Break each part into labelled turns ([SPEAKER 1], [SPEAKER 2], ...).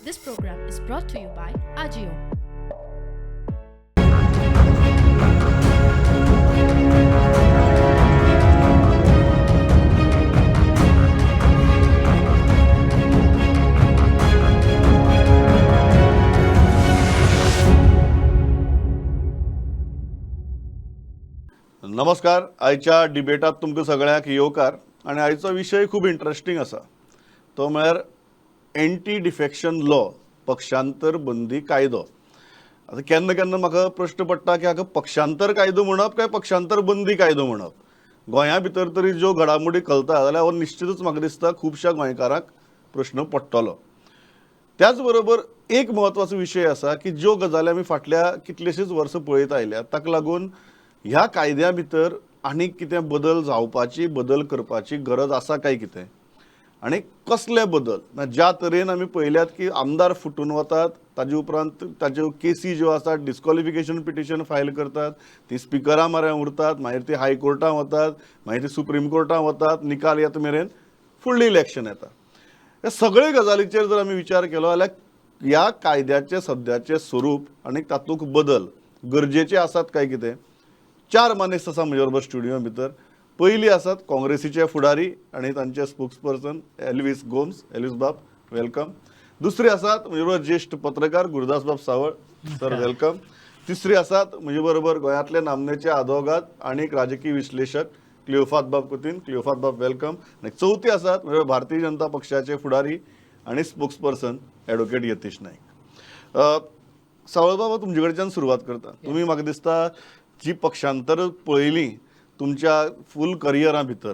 [SPEAKER 1] This program is brought to you by AJIO.
[SPEAKER 2] नमस्कार. आयच्या डिबेटात तुमकां सगळ्यांक येवकार आनी आयचो विशय खूब इंट्रस्टींग आसा, तो म्हळ्यार एंटी डिफेक्शन लॉ, पक्षांतर बंदी कायदो. आतां केन्ना केन्ना म्हाका प्रश्न पडटा की हाका पक्षांतर कायदो म्हणप काय पक्षांतर बंदी कायदो म्हणप. गोंया भितर तरी ज्यो घडामोडी चलता जाल्यार हो निश्चितूच म्हाका दिसता खुबश्या गोंयकारांक प्रश्न पडटलो. त्याच बरोबर एक म्हत्वाचो विशय आसा की ज्यो गजाली आमी फाटल्या कितलेशींच वर्सां पळयत आयल्यात ताका लागून ह्या कायद्या भितर आनीक कितें बदल जावपाची, बदल करपाची गरज आसा काय कितें आनी कसले बदल ना. ज्या तरेन आमी पळयल्यात की आमदार फुटून वतात, ताजे उपरांत ताज्यो केसी ज्यो आसात डिस्कॉलिफिकेशन पिटिशन फायल करतात, ती स्पिकरा म्हऱ्यान उरतात, मागीर ती हायकोर्टान वतात, मागीर ती सुप्रीम कोर्टान वतात, निकाल येता मेरेन फुडलें इलेक्शन येता. ह्या सगळे गजालीचेर जर आमी विचार केलो जाल्यार ह्या कायद्याचें सद्याचें स्वरूप आनी तातूंत बदल गरजेचे आसात काय कितें. चार मानेस्त आसा म्हजे बरोबर स्टुडियो भितर. पयली आसात काँग्रेसीचे फुडारी आनी तांचे spokes person Elvis Gomes. Elvis बाब, welcome. दुसरे आसात म्हजे बरोबर ज्येश्ठ पत्रकार गुरुदास बाब सावळ, सर welcome. तिसरे आसात म्हजे बरोबर गोंयांतले नामनेचे आदवोगाद आनी राजकीय विश्लेशक क्लिओफात बाब कुतीन. क्लिओफात बाब, welcome. आनी चवथी आसात म्हणजे भारतीय जनता पक्षाचे फुडारी आनी spokesperson advocate Yatish Naik. सावळ बाबा, तुमचे कडच्यान सुरवात करता. तुमी म्हाका दिसता जी पक्षांतर पळयली तुमच्या फूल करियरा भितर,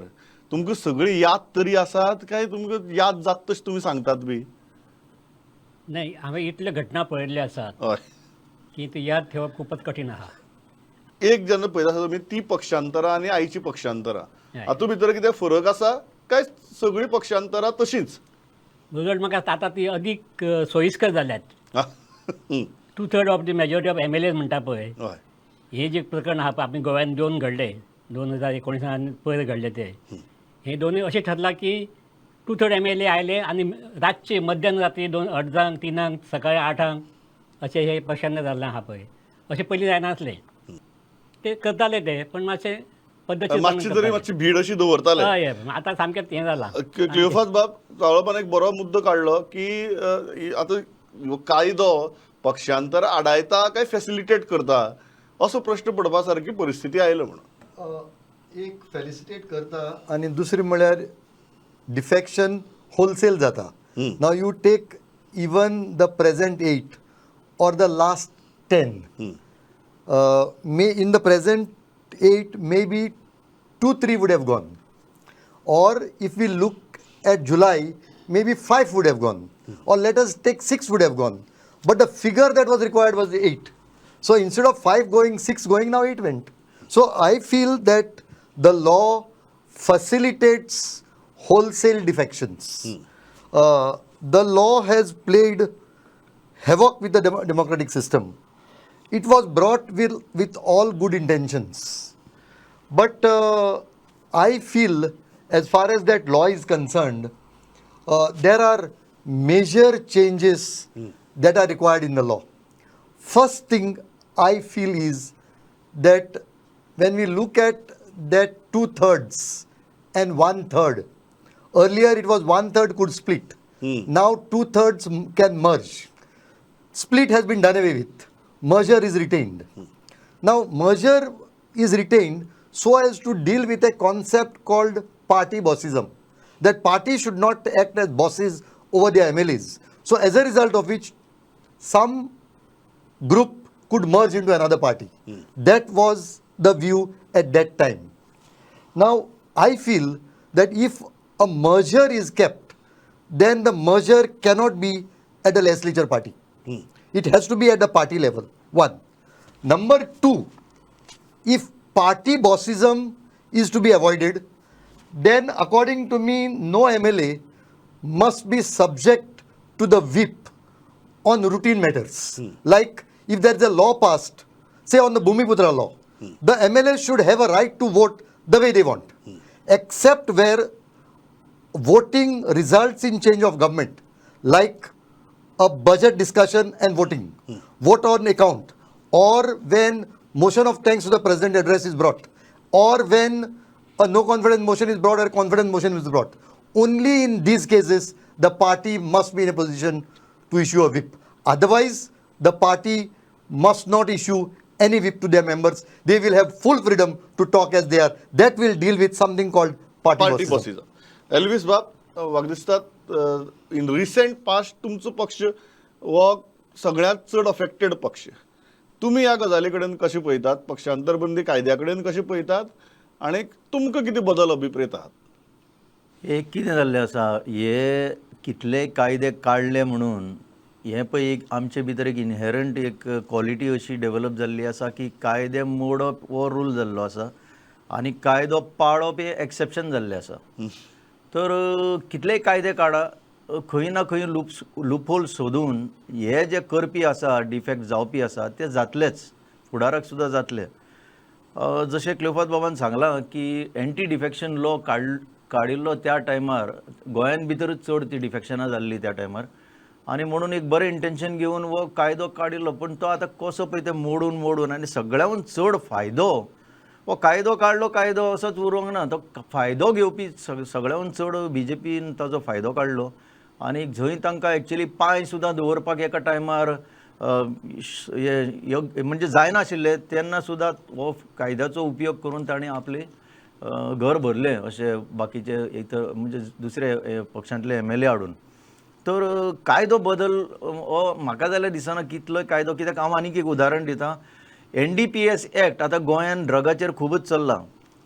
[SPEAKER 2] तुमकां सगळी याद तरी आसात काय तुमकां याद जाता तशें तुमी सांगतात बी?
[SPEAKER 3] नाही, हांवें इतल्यो घटना पळयल्ल्यो आसात की ती याद ठेवप खूपच कठीण आहा.
[SPEAKER 2] एक जेन्ना पळयता आसतना तुमी ती पक्षांतरां आनी आयची पक्षांतरां हातूंत भितर कितें फरक आसा काय सगळीं पक्षांतरां तशींच?
[SPEAKER 3] रिजल्ट म्हाका आतां ती अदीक सोयीस्कर जाल्यात. 2/3 of the majority of MLA म्हणटा पळय, हे जे प्रकरण आहा पळय, आमी गोव्यान दोन घडले, 2019 आनी पयर घडले ते, हे दोनूय अशें ठरलां की 2/3 MLA आयले आनी रातचे मध्यान राती दोन अडजांक तिनांक सकाळी 8ांक अशें हे पक्षांतर जाल्लें आहा पळय. अशें पयलीं जायनासलें, ते करताले ते पण मातशें पद्दतीर
[SPEAKER 2] मातशी तरी मातशी भीड अशी दवरताले.
[SPEAKER 3] हय, आतां सामकें हें जालां.
[SPEAKER 2] क्लिओफास बाब, सावळबान एक बरो मुद्दो काडलो की आतां कायदो पक्षांतर आडायता काय फेसिलिटेट करता असो प्रश्न पडपा सारकी परिस्थिती आयल्या म्हणून.
[SPEAKER 4] एक फेलिसिटेट करता आनी दुसरी म्हळ्यार डिफेक्शन होलसेल जाता. Now you take even the present 8 or the last 10, may in the present 8 maybe 2-3 would have gone, or if we look at July maybe 5 would have gone, or let us take 6 would have gone, but the figure that was required was 8. So instead of 5 going, 6 going, now 8 went. So I feel that the law facilitates wholesale defections. The law has played havoc with the democratic system. It was brought with all good intentions. But I feel as far as that law is concerned, there are major changes that are required in the law. First thing I feel is that when we look at that 2/3 and 1/3, earlier it was 1/3 could split. Now 2/3 can merge. Split has been done away with. Merger is retained. Now merger is retained so as to deal with a concept called party bossism. That party should not act as bosses over their MLAs. So as a result of which, some group could merge into another party. That was the view at that time. Now, I feel that if a merger is kept, then the merger cannot be at the legislature party. It has to be at the party level, 1. Number 2, if party bossism is to be avoided, then according to me, no MLA must be subject to the whip on routine matters. Like if there is a law passed, say on the Bhumiputra law, the MLA should have a right to vote the way they want, except where voting results in change of government, like a budget discussion and voting, vote on account, or when motion of thanks to the president address is brought, or when a no confidence motion is brought or confidence motion is brought. Only in these cases the party must be in a position to issue a whip. Otherwise, the party must not issue any whip to their members. They will have full freedom to talk as they are. That will deal with something called party
[SPEAKER 2] party
[SPEAKER 4] bossism.
[SPEAKER 2] Bossism. Elvis बाब, म्हाका दिसता in recent past तुमचो पक्ष हो सगळ्यांत चड affected पक्ष. तुमी ह्या गजाली कडेन कशें पळयतात, पक्षांतर बंदी कायद्या कडेन कशें पळयतात आनी तुमकां कितें बदल अभिप्रेत आहात?
[SPEAKER 5] एक कितें जाल्लें आसा, हे कितले कायदे काडले म्हणून हें पळय एक आमचे भितर एक इनहेरंट एक क्वॉलिटी अशी डेवलप जाल्ली आसा की कायदे मोडप हो रूल जाल्लो आसा आनी कायदो पाळप हें एक्सेप्शन जाल्लें आसा. तर कितलेय कायदे काडा, खंय ना खंय लूपहोल सोदून हे जे करपी आसा, डिफेक्ट जावपी आसा, ते जातलेच, फुडाराक सुद्दां जातले. जशें क्लेफात बाबान सांगलां की एंटी डिफेक्शन लॉ काडिल्लो त्या टायमार गोंयान भितरूच चड ती डिफेक्शनां जाल्लीं त्या टायमार, आनी म्हणून एक बरें इंटेन्शन घेवन हो कायदो काडिल्लो, पूण तो आतां कसो पळय ते मोडून मोडून आनी सगळ्याहून चड फायदो हो कायदो काडलो, कायदो असोच उरूंक ना, तो फायदो घेवपी सगळ्याहून चड बी जे पीन ताजो फायदो काडलो आनी जंय तांकां एक्चुली पांय सुद्दां दवरपाक एका टायमार म्हणजे जायनाशिल्ले तेन्ना सुद्दां हो कायद्याचो उपयोग करून ताणें आपले घर भरलें अशें बाकीचे इतर म्हणजे दुसरे पक्षांतले एम एल ए हाडून. तर कायदो बदल हो म्हाका जाल्यार दिसना कितलो कायदो, कित्याक हांव आनीक एक उदाहरण दिता. N D P S act आतां गोंयान ड्रगाचेर खुबूच चल्ला.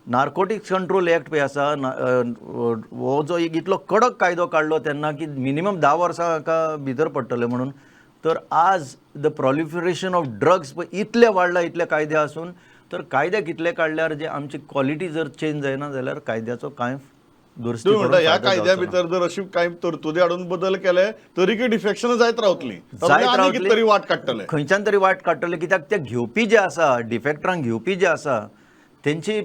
[SPEAKER 5] नार्कोटिक्स कंट्रोल एक्ट पळय आसा, हो जो एक इतलो कडक कायदो काडलो तेन्ना की मिनिमम 10 वर्सां हाका भितर पडटलें म्हणून. तर आज the proliferation of drugs पळय इतले वाडला, इतले कायदे आसून, तर कायदे कितले काडल्यार जे आमची क्वॉलिटी जर चेंज जायना जाल्यार कायद्याचो कांय दुरुस्ती
[SPEAKER 2] तुम्ही म्हणटा
[SPEAKER 5] करून
[SPEAKER 2] ह्या
[SPEAKER 5] फायदो
[SPEAKER 2] कायद्या
[SPEAKER 5] जावचो ना.
[SPEAKER 2] भितर जर अशी कांय तरतुदी हाडून बदल केले तरीकय डिफेक्शन जायत रावतली,
[SPEAKER 5] जायत
[SPEAKER 2] आनी कितें तरी
[SPEAKER 5] रावतली.
[SPEAKER 2] वाट काडटले,
[SPEAKER 5] खंयच्यान तरी वाट काडटले, कित्याक ते घेवपी जे आसा, डिफेक्टरांक घेवपी जे आसा तेंची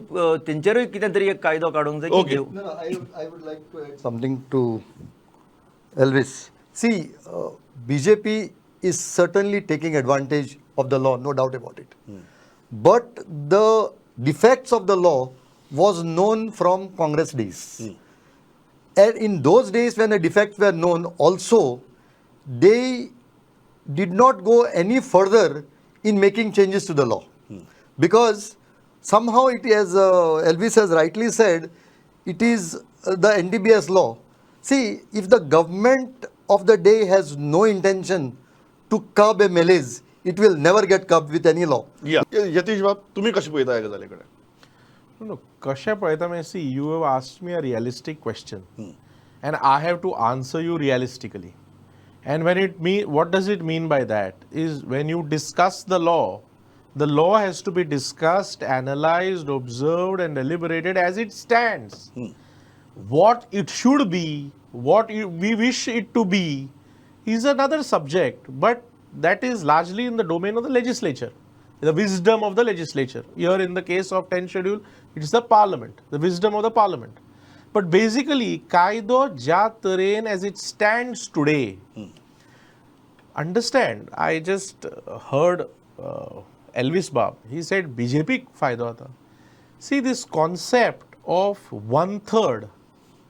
[SPEAKER 5] तेंचेरूय कितें तरी एक कायदो काडूंक जाय की
[SPEAKER 2] Okay.
[SPEAKER 5] घेव
[SPEAKER 4] No, no, I would like to add something to Elvis. See, BJP is certainly taking advantage of the law, no doubt about it. But the defects of the law was known from Congress days. And in those days when the defects were known also, they did not go any further in making changes to the law. Because somehow it is, Elvis has rightly said, it is the NDBS law. See, if the government of the day has no intention to curb a malaise, it will never get curbed with any law.
[SPEAKER 2] या यतीश बाब, तुमी कशें पळयता ह्या गजाली कडेन?
[SPEAKER 6] No, कशें पळयता म्हणजे see, you have asked me a realistic question and I have to answer you realistically. And when it mean, what does it mean by that is when you discuss the law, the law has to be discussed, analyzed, observed and deliberated as it stands. What it should be, what we wish it to be is another subject, but that is largely in the domain of the legislature, the wisdom of the legislature. Here in the case of 10th schedule, it is the parliament, the wisdom of the parliament. But basically, कायदो ज्या तरेन as it stands today, understand, I just heard Elvis Bab, he said BJP फायदो जाता. See, this concept of 1/3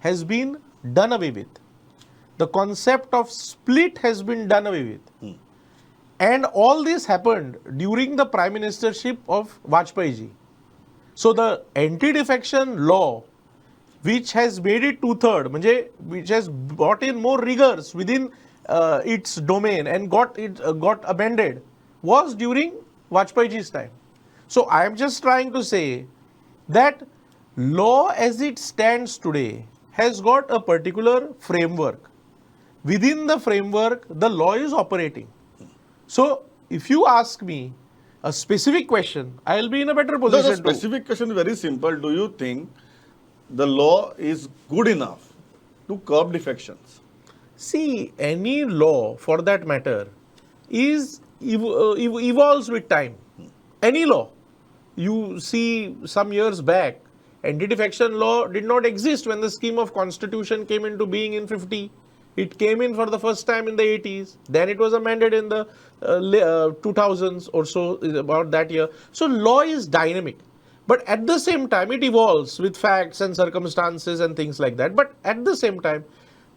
[SPEAKER 6] has been done away with. The concept of split has been done away with. And all this happened during the prime ministership of Vajpayee ji. So the anti-defection law, which has made it 2/3, म्हणजे which has brought in more rigors within its domain and got amended, was during Vajpayee ji's time. So I am just trying to say that law as it stands today has got a particular framework. Within the framework, the law is operating. So if you ask me a specific question, I will be in a better
[SPEAKER 2] No, the
[SPEAKER 6] position to.
[SPEAKER 2] specific question is very simple. Do you think the law is good enough to curb defections?
[SPEAKER 6] See, any law for that matter is evolves with time. Any law. You see, some years back, anti-defection law did not exist when the scheme of constitution came into being in 58. It came in for the first time in the 80s. Then it was amended in the 2000s or so, about that year. So law is dynamic. But at the same time, it evolves with facts and circumstances and things like that. But at the same time,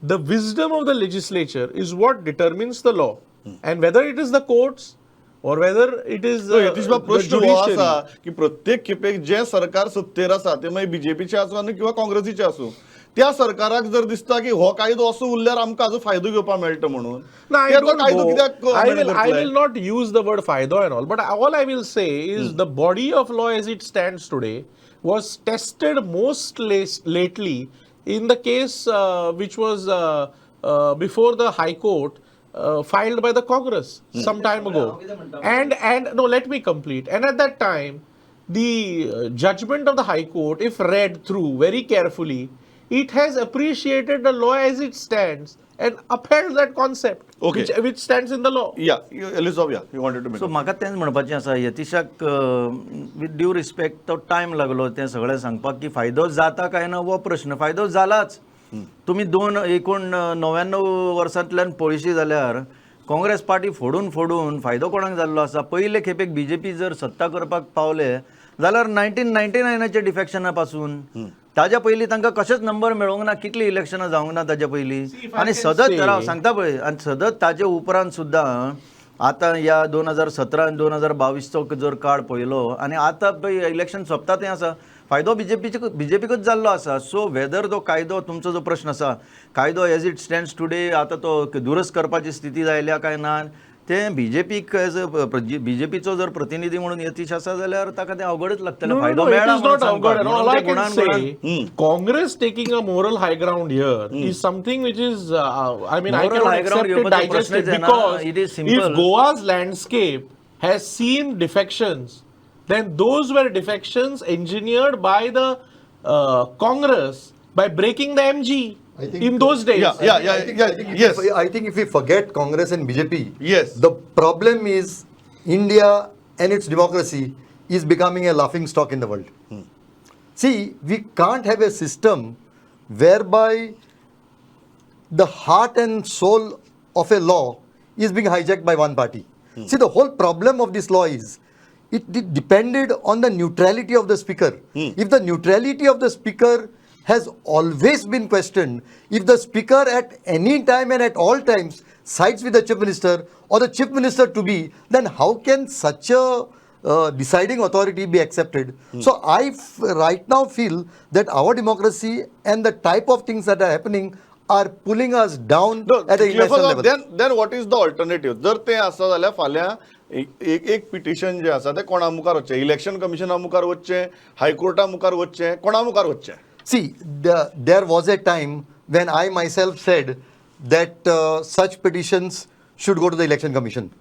[SPEAKER 6] the wisdom of the legislature is what determines the law. And whether it is the courts or whether it is
[SPEAKER 2] Yatish बाब
[SPEAKER 6] the
[SPEAKER 2] प्रश्न हो
[SPEAKER 6] judiciary.
[SPEAKER 2] आसा की प्रत्येक खेपेक जे सरकार सत्तेर आसा ते मागीर बीजेपीचे आसूं आनी किंवा काँग्रेसीचे आसूं त्या सरकाराक जर दिसता की हो कायदो असो उरल्यार आमकां हाजो फायदो घेवपाक मेळटा म्हणून
[SPEAKER 6] No, I
[SPEAKER 2] ते तो
[SPEAKER 6] don't
[SPEAKER 2] कायदो
[SPEAKER 6] go.
[SPEAKER 2] कित्याक
[SPEAKER 6] I
[SPEAKER 2] amend
[SPEAKER 6] will, I
[SPEAKER 2] करतले?
[SPEAKER 6] will not use the word faido and all, but all I will say is the body of law as it stands today was tested most lately in the case which was before the High Court filed by the Congress some time ago. And no, let me complete. And at that time, the judgment of the High Court, if read through very carefully, it has appreciated the law as it stands and upheld that concept,
[SPEAKER 2] Okay.
[SPEAKER 6] which stands in the law.
[SPEAKER 2] या Alice बाब या you wanted to
[SPEAKER 5] so म्हाका तेंच म्हणपाचें आसा यतीशाक with due respect तो time लागलो तें सगळें सांगपाक की फायदो जाता काय ना हो प्रश्न. फायदो जालाच. तुमी 2 99 वर्सांतल्यान पळयशी जाल्यार काँग्रेस पार्टी फोडून फोडून फायदो कोणाक जाल्लो आसा? पयले खेपेक बीजेपी जर सत्ता करपाक पावले जाल्यार 1999आच्या डिफेक्शना पासून, ताज्या पयलीं तांकां कशेंच नंबर मेळोंक ना. कितलीं इलेक्शनां जावंक ना ताज्या पयलीं. आनी सदत राव सांगता पळय, आनी सदत ताजे उपरांत सुद्दां आतां ह्या 2017 आनी 2022चो जर काळ पळयलो आनी आतां पळय इलेक्शन सोंपता तें आसा, फायदो बीजेपीचे बीजेपीकूच जाल्लो आसा. सो वेदर तो कायदो, तुमचो जो प्रश्न आसा, कायदो एज it stands today आतां तो दुरुस्त करपाची स्थिती जायल्या काय ना तें बीजेपीक एज अ बीजेपीचो जर प्रतिनिधी म्हणून यतीश आसा जाल्यार ताका तें अवघडच लागतलें. फायदो मेळ्ळा.
[SPEAKER 6] Congress taking a moral high ground here is something which is, I mean, I cannot accept it, digest it, because
[SPEAKER 5] it is simple.
[SPEAKER 6] If Goa's landscape has seen defections, then those were defections engineered by the Congress by breaking the MG.
[SPEAKER 4] I think
[SPEAKER 6] in those days.
[SPEAKER 4] I think if we forget Congress and BJP,
[SPEAKER 2] yes,
[SPEAKER 4] the problem is India and its democracy is becoming a laughing stock in the world. See, we can't have a system whereby the heart and soul of a law is being hijacked by one party. See, the whole problem of this law is it depended on the neutrality of the speaker. If the neutrality of the speaker has always been questioned, if the speaker at any time and at all times sides with the chief minister or the chief minister to be, then how can such a deciding authority be accepted? So I right now feel that our democracy and the type of things that are happening are pulling us down at the international level.
[SPEAKER 2] Then what is the alternative? जर ते आसा जाल्यार फाल्यां एक एक petition जें आसा तें कोणा मुखार वचचें? इलेक्शन कमिशना मुखार वचचें, हायकोर्टा मुखार वचचें, कोणा मुखार वचचें?
[SPEAKER 4] See, there was a time when I myself said that such petitions should go to the Election Commission.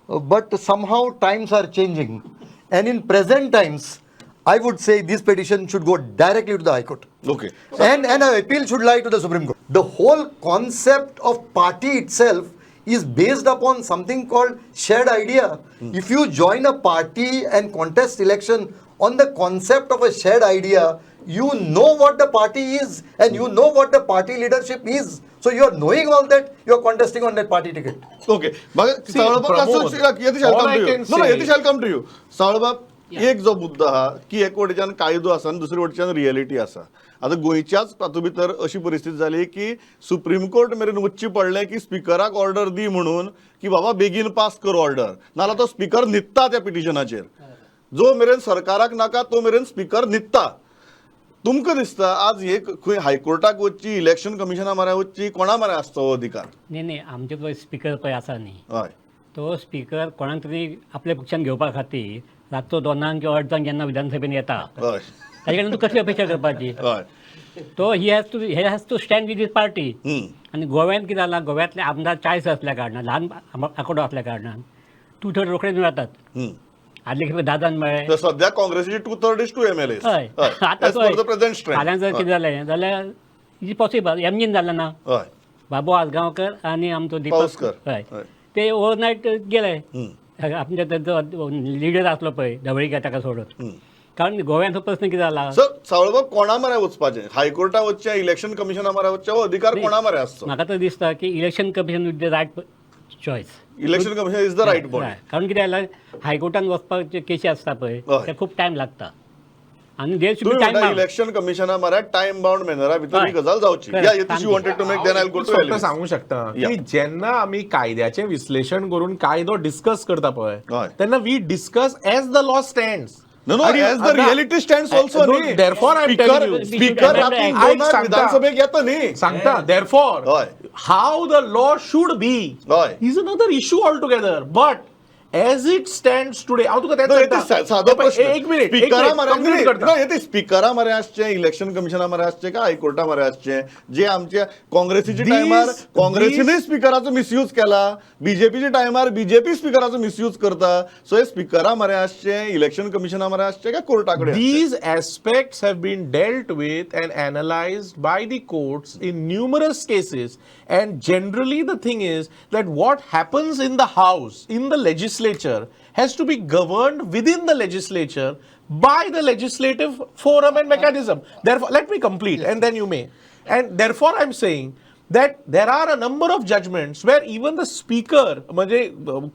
[SPEAKER 4] But somehow times are changing. And in present times, I would say this petition should go directly to the High Court. And an appeal should lie to the Supreme Court. The whole concept of party itself is based upon something called shared idea. If you join a party and contest election on the concept of a shared idea, you know what the party is and you know what the party leadership is. So you are knowing all that, you are contesting on that party ticket.
[SPEAKER 2] Okay. Yatish, I'll come to you. सावळबाब, एक जो मुद्दो आहा की एक वटेच्यान कायदो आसा आनी दुसरे वटेच्यान रियलिटी आसा. आतां गोंयच्याच तातूंत भितर अशी परिस्थिती जाली की सुप्रीम कोर्ट मेरेन वचची पडलें की स्पिकराक ऑर्डर दी म्हणून की बाबा बेगीन पास कर ऑर्डर, नाजाल्यार तो स्पिकर न्हिदता त्या पिटिशनाचेर. जो मेरेन सरकाराक नाका तो मेरेन स्पिकर न्हिदता. तुमकां दिसता आज हे खंय हायकोर्टाक वचची, इलेक्शन कमिशना म्हऱ्यान वचची, कोणा म्हऱ्यान आसचो हो अधिकार?
[SPEAKER 3] न्ही न्ही, आमचे पळय स्पिकर पळय आसा न्ही,
[SPEAKER 2] हय,
[SPEAKER 3] तो स्पिकर कोणाक तरी आपल्या पक्षान घेवपा खातीर रातचो 2 किंवा 8 जेन्ना विधानसभेन येता, ताजे कडल्यान तूं कसली अपेक्षा करपाची? तो he has to stand with his party. आनी गोव्यान कितें जालां, गोव्यांतले आमदार 40 असल्या कारणान, ल्हान आंकडो असल्या कारणान 2/3 रोखडेच मेळटात. आदले खेपे 10 जाण मेळ्ळे.
[SPEAKER 2] सध्या काँग्रेसीची 2/3 is 2 MLA.
[SPEAKER 3] हय, आतां
[SPEAKER 2] प्रेझेंट.
[SPEAKER 3] फाल्यां जर कितें जालें जाल्यार is possible एमजीन जालें ना, बाबू आजगांवकर आनी आमचो दीपक, हय, ते ओवरनायट गेले. आमचे तेंचो लिडर आसलो पळय ढवळीकर, ताका सोडून. कारण गोव्यान हो प्रश्न कितें जाला,
[SPEAKER 2] सर सावळबाब कोणा मऱ्या वचपाचें, हायकोर्टा वचचें, इलेक्शन कमिशना मऱ्या वचचें, हो अधिकार कोणा मऱ्या आसचो?
[SPEAKER 3] म्हाका तर दिसता की election commission with the right choice.
[SPEAKER 2] Election commission is the right body.
[SPEAKER 3] कारण कितें जाल्यार हायकोर्टान वचपाचे केशी आसता पळय, ते खूब टायम लागता आनी there should be time.
[SPEAKER 2] Election कमिशना मऱ्या टायम बाउंड मॅनरा भितर ही गजाल जावची.
[SPEAKER 3] Correct.
[SPEAKER 2] या Yatish, you wanted to make, then I go to
[SPEAKER 6] फक्त सांगू शकता की जेन्ना आमी कायद्याचें विश्लेशण करून कायदो डिस्कस करता पळय,
[SPEAKER 2] हय.
[SPEAKER 6] तेन्ना we discuss as the law stands.
[SPEAKER 2] No, no, as the reality stands also न्ही.
[SPEAKER 6] Therefore I am telling you.
[SPEAKER 2] Speaker राती
[SPEAKER 6] आयक
[SPEAKER 2] दोनाक
[SPEAKER 6] सांगता.
[SPEAKER 2] विधानसभेक येता न्ही.
[SPEAKER 6] सांगता, देअरफॉर
[SPEAKER 2] हय.
[SPEAKER 6] How the law should be
[SPEAKER 2] हय.
[SPEAKER 6] Is another issue all together, but as it stands today हांव तुका तेंच
[SPEAKER 2] No, येते
[SPEAKER 6] सांगता.
[SPEAKER 2] सादो प्रश्न.
[SPEAKER 6] एक मिनिट,
[SPEAKER 2] स्पीकरा
[SPEAKER 6] कंप्लीट करता.
[SPEAKER 2] मरे, स्पीकरा मरे आसचें, इलेक्शन कमिशना मरे आसचें काय हायकोर्टा मरे आसचें? जे आमच्या काँग्रेसीच्या टायमार काँग्रेसीनूय स्पीकराचो मिसयूज केला, बीजेपीच्या टायमार बीजेपी स्पीकराचो मिसयूज करता. सो हे स्पीकरा मरे आसचें, इलेक्शन कमिशना मरे आसचें काय कोर्टा कडेन?
[SPEAKER 6] These aspects have been dealt with and analyzed by the courts in numerous cases, and generally the thing is that what happens in the house, in the legislature, has to be governed within the legislature by the legislative forum and mechanism. Therefore, let me complete and then you may. And therefore I'm saying that there are a number of judgments where even the speaker, म्हणजे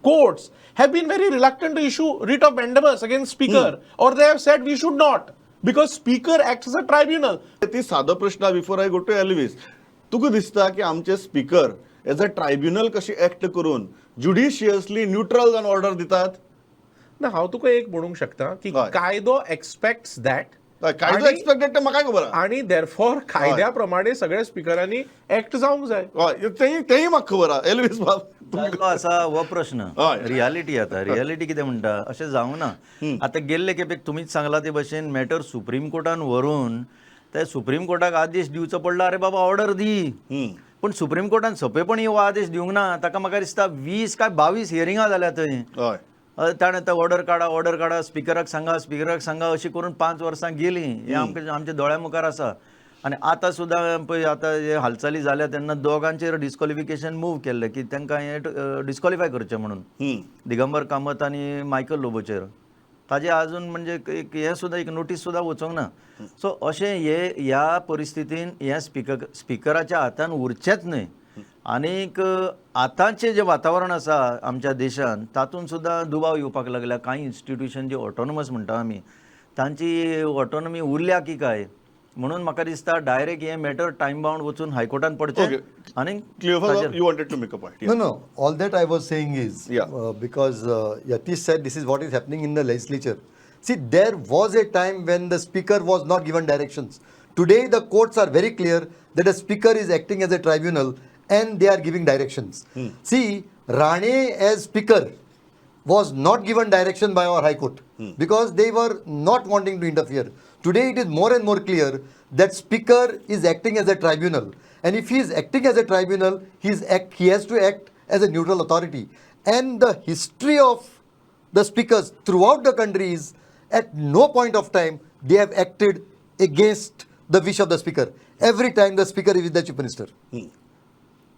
[SPEAKER 6] courts have been very reluctant to issue writ of mandamus against speaker, or they have said we should not, because speaker acts as a tribunal.
[SPEAKER 2] ती सादो प्रश्न before I go to Elvis, तुका दिसता की आमचे speaker as a tribunal कशी act करून ज्युडिशियसली neutral जावन ऑर्डर दितात?
[SPEAKER 6] ना, हांव तुका एक म्हणूंक शकता की
[SPEAKER 2] हय.
[SPEAKER 6] कायदो एक्सपेक्ट्स that.
[SPEAKER 2] हय, कायदो एक्सपेक्टेड तें म्हाकाय खबर आहा.
[SPEAKER 6] आणि देरफॉर कायद्या प्रमाणे सगळ्या स्पीकरांनी एक्ट जावंक जाय.
[SPEAKER 2] हय, तेंय म्हाका खबर आहा. एल्वीस बाब,
[SPEAKER 5] जाल्लो आसा हो प्रश्न.
[SPEAKER 2] हय.
[SPEAKER 5] रियालिटी, आतां रियालिटी कितें म्हणटा, अशें जावंक ना. आतां गेल्ले खेपेक तुमीच सांगला ते भशेन मॅटर सुप्रीम कोर्टान व्हरून ते सुप्रीम कोर्टाक आदेश दिवचो पडला, अरे बाबा ऑर्डर दी. पूण सुप्रीम कोर्टान सोंपेपणी हो आदेश दिवंक ना. ताका म्हाका दिसता 20 काय 22 हियरिंगां जाल्या थंय. ताणें आतां ऑर्डर काडा, ऑर्डर काडा, स्पिकराक सांगा, स्पिकराक सांगा, अशी करून 5 वर्सां गेलीं. हें आमकां आमच्या दोळ्या मुखार आसा. आनी आतां सुद्दां पळय, आतां हे हालचाली जाल्या तेन्ना दोगांचेर डिस्कॉलिफिकेशन मूव केल्लें की तांकां हें डिस्कॉलिफाय करचें म्हणून, दिगंबर कामत आनी मायकल लोबोचेर. ताजे अजून म्हणजे एक हें सुद्दां एक नोटीस सुद्दां वचोंक ना. सो अशें हे ह्या परिस्थितीन हें स्पिकराच्या हातान उरचेंच न्हय. आनीक आतांचें जें वातावरण आसा आमच्या देशान, तातूंत सुद्दां दुबाव येवपाक लागल्या. कांय इन्स्टिट्युशन जी ऑटोनॉमस म्हणटा आमी, तांची ऑटोनॉमी उरल्या की काय म्हणून म्हाका दिसता डायरेक्ट हें मॅटर टायम बाउंड वचून हायकोर्टान पडचें. आनी
[SPEAKER 2] Cleophas, you wanted to make a point.
[SPEAKER 4] No, no. All that I was saying is,
[SPEAKER 2] Yeah.
[SPEAKER 4] Because Yatish said this is what is happening in the legislature. See, there was a time when the speaker was not given directions. Today, the courts are very clear that the speaker is acting as a tribunal and they are giving directions. See, Rane as speaker was not given direction by our High Court because they were not wanting to interfere. Today it is more and more clear that speaker is acting as a tribunal, and if he is acting as a tribunal, he has to act as a neutral authority. And the history of the speakers throughout the country is at no point of time they have acted against the wish of the speaker. Every time the speaker is with the chief minister.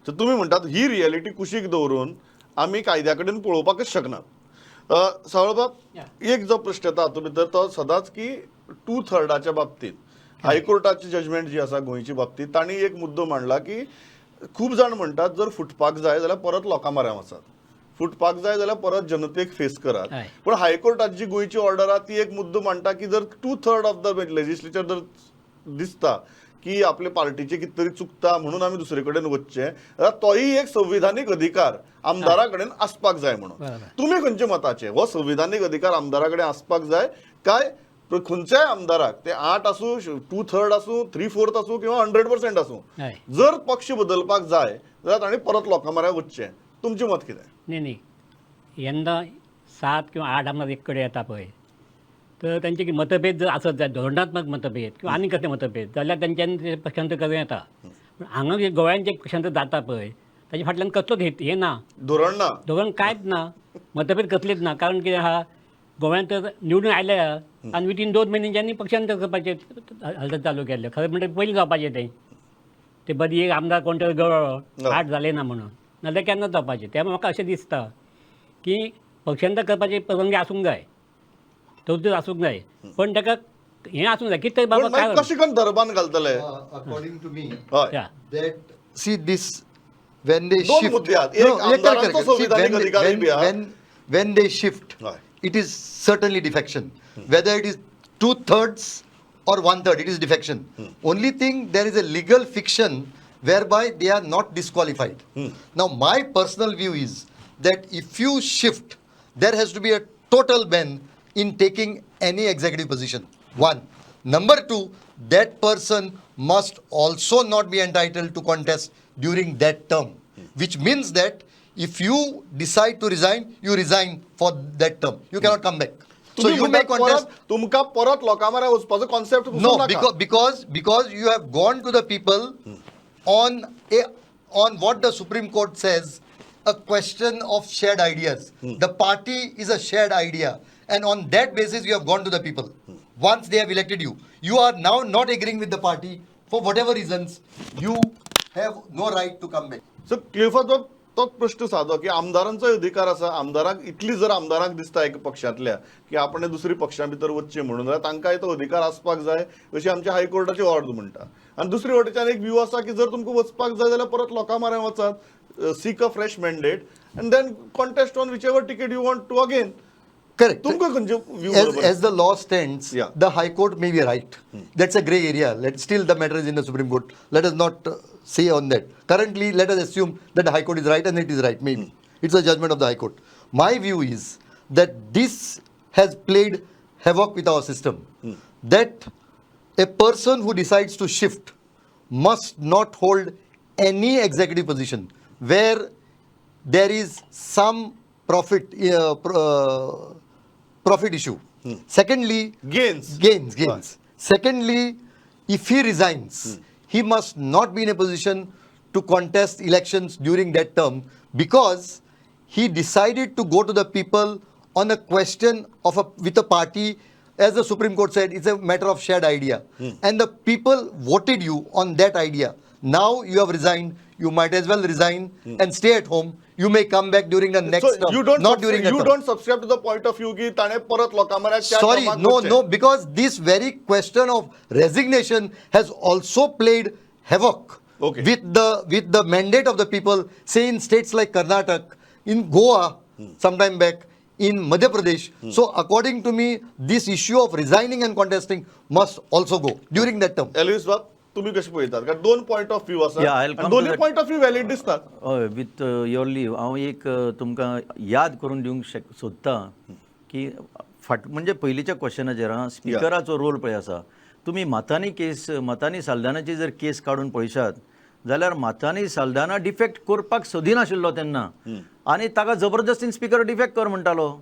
[SPEAKER 2] तर तुम्ही म्हणटात ही reality कुशीक दवरून आमी कायद्या कडेन पळोवपाकच शकनात. सावळबाब, एक जो प्रश्न येता हातूंत भितर तो सदांच की टू थर्डाच्या बाबतींत हायकोर्टाची जजमेंट जी आसा गोंयच्या बाबतींत, तांणी एक मुद्दो मांडला की खूब जाण म्हणटात जर फुटपाक जाय जाल्यार परत लोकां म्हऱ्यान वचात, फुटपाक जाय जाल्यार परत जनतेक फेस करात. पूण हायकोर्टाची जी गोंयची ऑर्डर आहा ती एक मुद्दो मांडटा की जर 2/3 ऑफ the legislature जर दिसता की आपले पार्टीचे कितें तरी चुकता म्हणून आमी दुसरे कडेन वचचें जाल्यार तोय एक संविधानीक अधिकार आमदारा कडेन आसपाक जाय म्हणून. तुमी खंयच्या मताचे, हो संविधानीक अधिकार आमदारा कडेन आसपाक जाय काय खंयच्याय आमदाराक, ते 8 आसूं, 2/3 आसूं, 3/4 आसूं किंवा 100% आसूं, जर पक्ष बदलपाक जाय जाल्यार तांणी परत लोकां म्हऱ्यान वचचें, तुमचें मत कितें?
[SPEAKER 3] न्ही न्ही, येन्ना 7 किंवा 8 आमदार एक कडेन येता पळय, तर तांचे मतभेद जर आसत जाल्यार, धोरणात्मक मतभेद किंवा आनी कसले मतभेद जाल्यार तांच्यांनी ते पक्षांतर करूं येता. पूण हांगा जे गोव्यान जे पक्षांतर जाता पळय ताजे फाटल्यान कसलोच हें ना,
[SPEAKER 2] धोरण ना,
[SPEAKER 3] धोरण कांयच ना, मतभेद कसलेच ना. कारण कितें आहा, गोव्यांत तर निवडून आयल्या आनी विथीन 2 म्हयन्यांनी पक्षांतर करपाचें हालचाल चालू केल्लें. खरें म्हणटा पयलीं जावपाचें तें, ते बदी एक आमदार कोण तरी गळ्ळो, 8 जाले ना म्हणून, नाजाल्यार केन्ना जावपाचें. त्या म्हाका अशें दिसता की पक्षांतर करपाची परवानगी आसूंक जाय. तरतूद आसूंक जाय, पण ताका हें आसूंक जाय कितें बाबा काय
[SPEAKER 2] कशें करून दरबान घालतले?
[SPEAKER 4] अकॉर्डिंग टू मी
[SPEAKER 2] हय
[SPEAKER 4] that see this when they
[SPEAKER 2] दोन
[SPEAKER 4] shift
[SPEAKER 2] मुद्दे आहात. एक आमदारांचो संविधानीक अधिकारय बी आहा.
[SPEAKER 4] When they shift
[SPEAKER 2] हय.
[SPEAKER 4] It is certainly defection, whether it is 2/3 or 1/3, it is defection. Only thing, there is a legal fiction whereby they are not disqualified. Now my personal view is that if you shift, there has to be a total ban in taking any executive position. One. Number two, that person must also not be entitled to contest during that term, which means that if you decide to resign, you resign for that term. You cannot come back. So you may contest.
[SPEAKER 2] तुमकां परत लोकां म्हऱ्यान वचपाचो concept
[SPEAKER 4] No, because you have gone to the people on what the Supreme Court says, a question of shared ideas. The party is a shared idea, and on that basis you have gone to the people. Once they have elected you, you are now not agreeing with the party for whatever reasons. You have no right to come back.
[SPEAKER 2] So Cleophas, तोच प्रश्न सादो की आमदारांचोय अधिकार आसा, आमदारांक इतली जर आमदारांक दिसता एक पक्षांतल्या की आपण दुसरी पक्षां भितर वचचें म्हणून जाल्यार तांकांय तो अधिकार आसपाक जाय अशी आमच्या हायकोर्टाची ऑर्डर म्हणटा. आनी दुसरी वटेच्यान एक व्यू आसा की जर तुमकां वचपाक जाय जाल्यार परत लोकां म्हऱ्यान वचात, seek a fresh mandate and then contest on whichever ticket you want to again.
[SPEAKER 4] Correct.
[SPEAKER 2] तुमकां खंयचे view?
[SPEAKER 4] As the law stands,
[SPEAKER 2] yeah,
[SPEAKER 4] the High Court may be right. That's a grey area. Still the matter is in the Supreme Court. Let us not say on that. Currently, let us assume that the High Court is right, and it is right, maybe. It's a judgment of the High Court. My view is that this has played havoc with our system. That a person who decides to shift must not hold any executive position where there is some profit issue. Secondly,
[SPEAKER 2] gains.
[SPEAKER 4] Gains. Secondly, if he resigns, he must not be in a position to contest elections during that term, because he decided to go to the people on a question of with a party. As the Supreme Court said, it's a matter of shared idea. And the people voted you on that idea. Now you have resigned. You might as well resign and stay at home. You may come back during the next term.
[SPEAKER 2] You don't
[SPEAKER 4] not during the
[SPEAKER 2] you
[SPEAKER 4] term.
[SPEAKER 2] Don't subscribe to the point of view की ताणे परत लोकां म्हऱ्यान.
[SPEAKER 4] Sorry, no, because this very question of resignation has also played havoc with the mandate of the people, say in states like Karnataka, in Goa, sometime back, in Madhya Pradesh. So according to me, this issue of resigning and contesting must also go during that term.
[SPEAKER 2] Elvis बाब, तुम्ही कशें पळयतात? कारण दोन point of view आसा, दोनूय point of view valid दिसतात.
[SPEAKER 5] हय, विथ your live हांव एक तुमकां याद करून दिवंक सोदता की फाट म्हणजे पयलींच्या क्वेश्चनाचेर आं, स्पिकराचो रोल पळय आसा. तुमी मातानी केस, मातानी साल्दानाची जर केस काडून पळयशात जाल्यार मातानी साल्दाना डिफेक्ट करपाक सोदिनाशिल्लो तेन्ना, आनी ताका जबरदस्तीन स्पिकर डिफेक्ट कर म्हणटालो,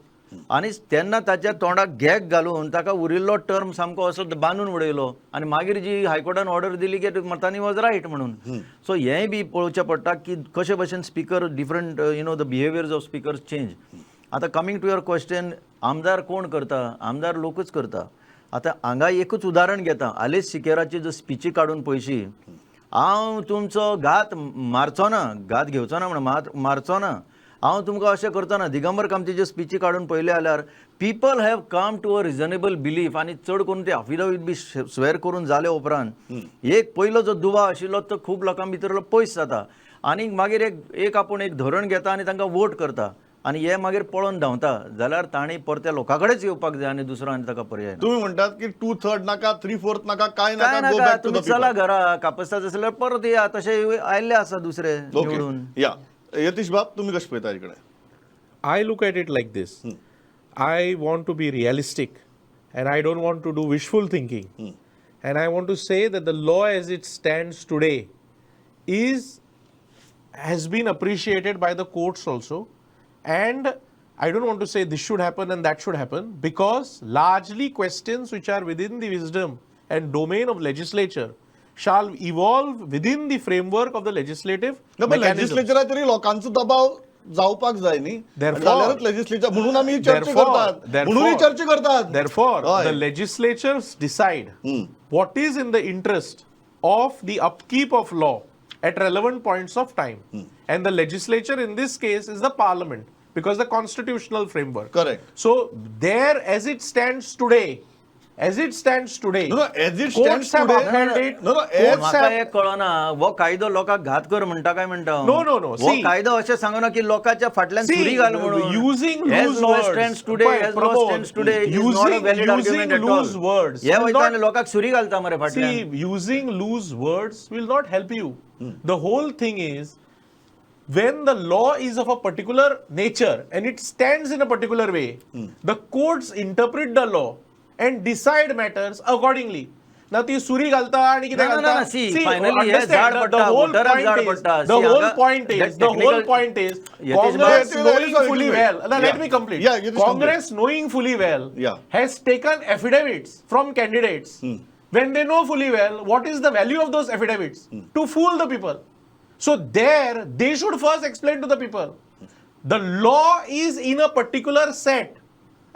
[SPEAKER 5] आनी तेन्ना ताच्या तोंडाक गॅग घालून ताका उरिल्लो टर्म सामको असो बांदून उडयलो, आनी मागीर जी हायकोर्टान ऑर्डर दिली की मतानी वॉज रायट म्हणून. सो हेंय बी पळोवचें पडटा की कशे भशेन speaker different, you know, the behaviours of speakers change. आतां कमींग टू your question, आमदार कोण करता? आमदार लोकूच करता. आतां हांगा एकूच उदाहरण घेता, आलेस सिकेराची जर स्पिची काडून पळयशी, हांव तुमचो घात मारचो ना, घात घेवचो ना म्हण मारचो ना, हांव तुमकां अशें करचो ना. दिगंबर कामतीच्यो स्पिची काडून पळयले जाल्यार people have come to a reasonable belief, आनी चड करून ते अफिडेवीट बी स्वेर करून जाले उपरांत एक पयलो जो दुबाव आशिल्लो तो खूब लोकां भितरलो पयस जाता, आनी मागीर एक आपूण एक धोरण घेता आनी तांकां वोट करता, आनी हे मागीर पळोवन धांवता जाल्यार तांणी परत्या लोकां कडेच येवपाक जाय आनी दुसरो आनी ताका पर्याय ना.
[SPEAKER 2] तुम्ही म्हणटात की 2/3 नाका, 3/4 नाका, काय नाका,
[SPEAKER 5] तुमी चला घरा, कापस्ताच आसल्यार परत या, तशें आयिल्ले आसा दुसरे निवडून.
[SPEAKER 2] या यतीश बाब, तुम्ही कशें पळयता इकडे?
[SPEAKER 6] I look at it like this. I want to be realistic and I don't want to do wishful thinking. And I want to say that the law as it stands today has been appreciated by the courts also. And I don't want to say this should happen and that should happen, because largely questions which are within the wisdom and domain of legislature shall evolve within the framework of the legislative mechanism.
[SPEAKER 2] Legislature तरी लोकांचो दबाव जावपाक जाय न्ही, जाल्यारच legislature म्हणून आमी चर्चा करतात, म्हणून चर्चा करतात.
[SPEAKER 6] Therefore, the legislatures decide what is in the interest of the upkeep of law at relevant points of time. And the legislature in this case is the parliament, Because the constitutional framework.
[SPEAKER 2] Correct.
[SPEAKER 6] So there, as it stands today, as it stands today,
[SPEAKER 2] No, no, as it
[SPEAKER 6] courts
[SPEAKER 2] stands
[SPEAKER 6] have
[SPEAKER 2] today-
[SPEAKER 6] upheld it.
[SPEAKER 2] No, no, as-
[SPEAKER 6] Courts
[SPEAKER 5] म्हाका
[SPEAKER 6] have
[SPEAKER 5] एक कळना हो कायदो लोकांक घात कर म्हणटा काय म्हणटा हांव?
[SPEAKER 6] No, no, no.
[SPEAKER 5] हो
[SPEAKER 6] See-
[SPEAKER 5] कायदो अशें सांगना की लोकांच्या फाटल्यान
[SPEAKER 6] See,
[SPEAKER 5] सुरी घाल म्हणून.
[SPEAKER 6] using
[SPEAKER 5] As
[SPEAKER 6] loose
[SPEAKER 5] law
[SPEAKER 6] words.
[SPEAKER 5] stands today,
[SPEAKER 6] But
[SPEAKER 5] as law
[SPEAKER 6] Pramod,
[SPEAKER 5] stands today, is not a valid
[SPEAKER 6] using
[SPEAKER 5] argument at all.
[SPEAKER 6] loose words
[SPEAKER 5] हे
[SPEAKER 6] will
[SPEAKER 5] वयता
[SPEAKER 6] not-
[SPEAKER 5] आनी लोकांक सुरी घालता मरे फाटल्यान.
[SPEAKER 6] See, using loose words will not help you. The whole thing is, when the law is of a particular nature and it stands in a particular way, the courts interpret the law and decide matters accordingly. Now, ती सुरी घालता आणि कितें
[SPEAKER 5] No, no, no,
[SPEAKER 6] घालता.
[SPEAKER 5] no. See,
[SPEAKER 6] See,
[SPEAKER 5] finally हे
[SPEAKER 6] understand,
[SPEAKER 5] झाड
[SPEAKER 6] the
[SPEAKER 5] पडटा,
[SPEAKER 6] whole
[SPEAKER 5] वोटराक
[SPEAKER 6] point
[SPEAKER 5] झाड
[SPEAKER 6] is-
[SPEAKER 5] पडटा.
[SPEAKER 6] The
[SPEAKER 5] See,
[SPEAKER 6] whole
[SPEAKER 5] हांगा
[SPEAKER 6] point is,
[SPEAKER 5] that
[SPEAKER 6] the whole
[SPEAKER 5] technical-
[SPEAKER 6] point is,
[SPEAKER 5] Yatish
[SPEAKER 6] Congress
[SPEAKER 2] Bhai-
[SPEAKER 6] knowing
[SPEAKER 2] Sorry,
[SPEAKER 6] fully
[SPEAKER 2] wait.
[SPEAKER 6] well. Now, let
[SPEAKER 2] Yeah.
[SPEAKER 6] me complete.
[SPEAKER 2] Yeah, Yatish, complete.
[SPEAKER 6] Congress knowing fully well
[SPEAKER 2] Yeah.
[SPEAKER 6] has taken affidavits from candidates when they know fully well what is the value of those affidavits to fool the people. So there, they should first explain to the people. The law is in a particular set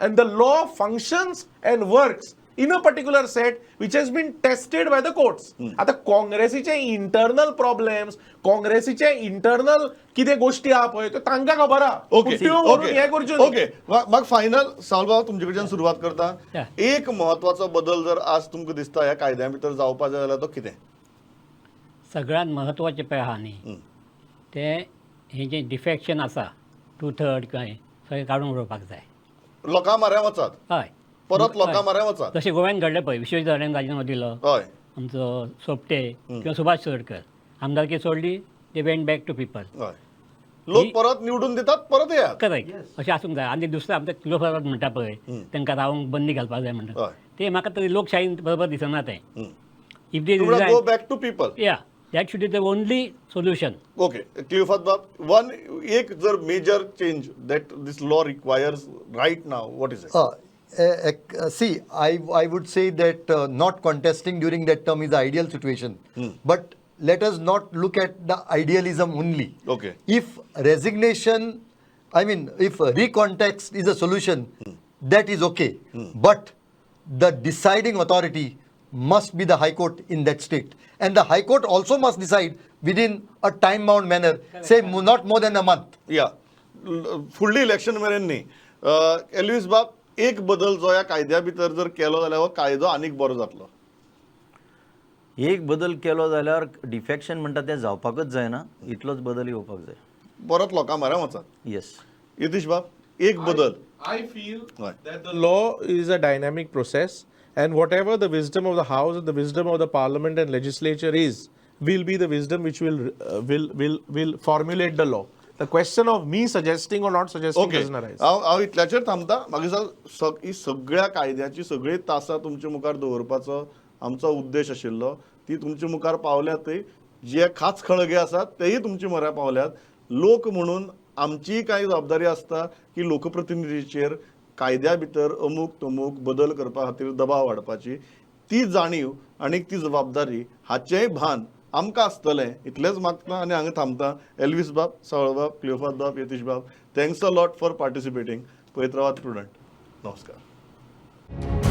[SPEAKER 6] and the law functions and works in a particular set which has been tested by the courts. आता काँग्रेसीचे internal problems, काँग्रेसीचे internal कितें गोष्टी आहा पळय त्यो तांकां खबर आहा.
[SPEAKER 2] ओके
[SPEAKER 6] त्यो व्हरून
[SPEAKER 2] ओके
[SPEAKER 6] हें करच्यो न्ही.
[SPEAKER 2] ओके म्हाका फायनल सावलबाब तुमचे कडच्यान सुरवात करता.
[SPEAKER 3] Yeah.
[SPEAKER 2] एक म्हत्वाचो बदल जर आज तुमकां दिसता ह्या कायद्या भितर जावपा जाय जाल्यार तो कितें?
[SPEAKER 3] सगळ्यांत म्हत्वाचें पळय आहा न्ही तें हें जें डिफेक्शन आसा 2/3 काय सगळें काडून उडोवपाक जाय.
[SPEAKER 2] लोकां म्हऱ्या वचात,
[SPEAKER 3] हय,
[SPEAKER 2] परत लोकां म्हऱ्या वचात.
[SPEAKER 3] जशें गोव्यान घडलें पळय, विश्वजीत राणेन राजिनामो दिलो,
[SPEAKER 2] हय,
[SPEAKER 3] आमचो सोपटे किंवा सुभाष चोडकर आमदारकी सोडली, they went back to people.
[SPEAKER 2] हय, लोक परत निवडून दितात, परत येयात.
[SPEAKER 3] करेक्ट, अशें आसूंक जाय. आनी दुसरें आमचें क्लोफरात म्हणटा पळय, तांकां रावंक बंदी घालपाक जाय म्हणटा,
[SPEAKER 2] हय.
[SPEAKER 3] ते म्हाका तरी लोकशाहीन बरोबर दिसना तें. If they
[SPEAKER 2] go back to people.
[SPEAKER 3] Yeah, that should be the only solution.
[SPEAKER 2] Okay, Cleophas बाब, वन एक जर major change that this law requires right now, what is it?
[SPEAKER 4] See, I would say that not contesting during that term is the ideal situation. But let us not look at the idealism only.
[SPEAKER 2] Okay.
[SPEAKER 4] If resignation, I mean, if recontext is a solution, that is okay. But the deciding authority must be the High Court in that state. And the High Court also must decide within a time-bound manner, say not more than a month.
[SPEAKER 2] या फुडली election मेरेन न्ही. Elvis बाब, एक बदल जो ह्या कायद्या भितर जर केलो जाल्यार हो कायदो आनीक बरो जातलो.
[SPEAKER 5] एक बदल केलो जाल्यार डिफेक्शन म्हणटा तें जावपाकच जायना, इतलोच बदल येवपाक जाय.
[SPEAKER 2] परत लोकां म्हऱ्या वचात.
[SPEAKER 5] येस.
[SPEAKER 2] यतीश बाब, एक बदल.
[SPEAKER 6] I feel
[SPEAKER 2] Right.
[SPEAKER 6] that the law is a dynamic process, and whatever the wisdom of the House and the wisdom of the Parliament and legislature is, will be the wisdom which will formulate the law. The question of me suggesting or not suggesting
[SPEAKER 2] okay,
[SPEAKER 6] doesn't arise.
[SPEAKER 2] हांव हांव इतल्याचेर थांबता. मागीर ही सगळ्या कायद्याची सगळीं तासां तुमचे मुखार दवरपाचो आमचो उद्देश आशिल्लो, ती तुमचे मुखार पावल्यातय. जे खास खळगे आसात तेय तुमचे म्हऱ्या पावल्यात. लोक म्हणून आमचीय कांय जबाबदारी आसता की लोकप्रतिनिधीचेर कायद्या भितर अमूक तमूक बदल करपा खातीर दबाव हाडपाची ती जाणीव आनी ती जबाबदारी हाचेंय भान आमकां आसतलें इतलेंच मागता आनी हांगा थांबता. एल्वीस बाब, सावळबाब, क्लियोफाद बाब, यतीश बाब, thanks a lot for participating. पळयत रावात प्रुडंट. नमस्कार.